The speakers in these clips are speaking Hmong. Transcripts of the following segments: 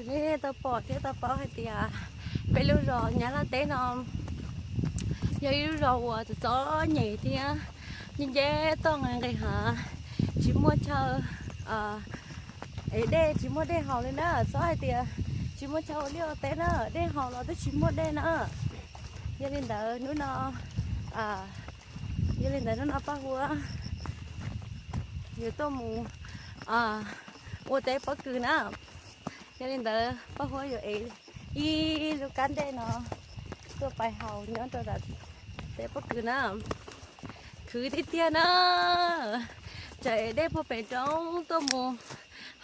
Nej tau pom thiab tau paub hais tias peb lub zos Nyab Laj teb no yog ib lub zos uas txom txom nyem thiab nce nce toj nqes nqis hav, tsis muaj chaw ev dej, tsis muaj dej haus li na. Txhob hais tias tsis muaj chaw ua liaj ua teb na, dej haus los twb tsis muaj dej na. Yog li ntawd hnub no, yog li ntawd hnub no Paj Huab yuav tuaj mus ua teb pob kws na. Yog li ntawd Paj Huab yuav ev ib lub kab dej no tuaj pais haus nyob rau teb pob kws na. Khwv tiag tiag na, tseem ev dej puag pem roob tuaj mus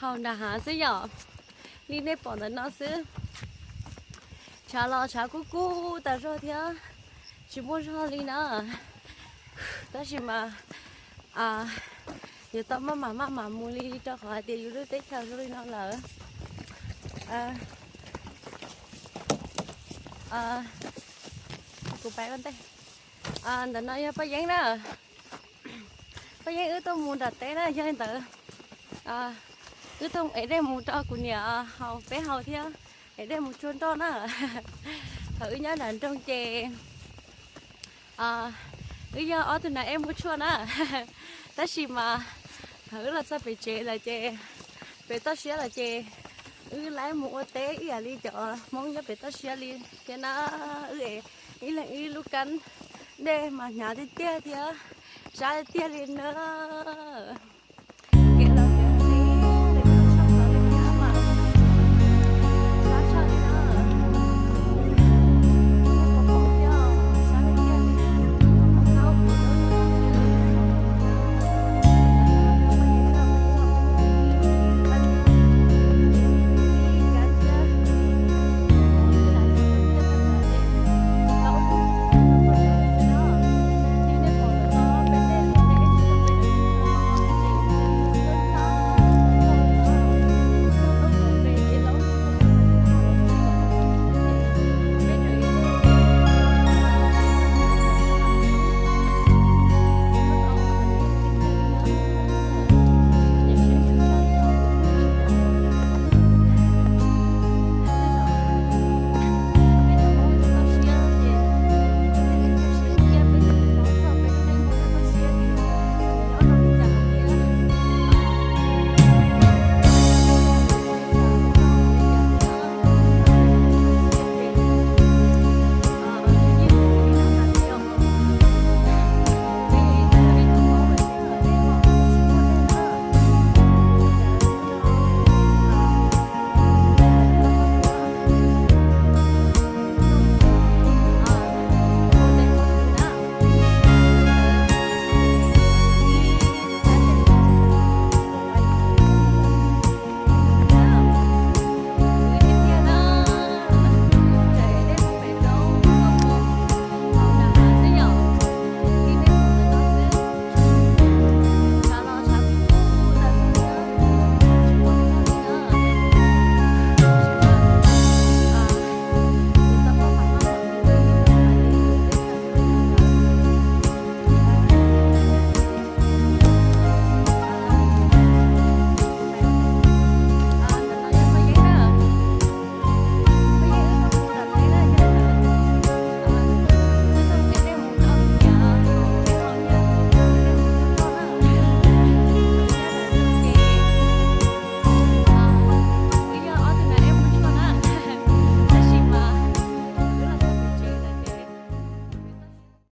haus nram hav xwb yom. Li nej pom ntawm no xwb, tshav los tshav kub kub tas zog thiab, tsis muaj zog li na. Tab sis mas yuav tau maj mam maj mam mus li rau qhov hais tias yus lub teb chaws zoo li no lawm. Kuv pab ntawm no yog Paj Yeeb na. Paj Yeeb wb tuaj mus nram teb na, yog li ntawd wb tuaj ev dej mus rau kuv niam haus, peb haus thiab ev dej mus tshuaj nroj na. Thaum wb nyob nram nroog ces wb yog ob tug nas ej muab tshuaj na. Tab sis mas thaum wb los txog pem tsev lawm ces, pem toj siab lawm ces wb laib mus ua teb ib yam li cov Hmoob nyob pem toj siab li thiab na. Wb ev ib leeg ib lub kab dej mas hnyav tiag tiag thiab sab tiag li na.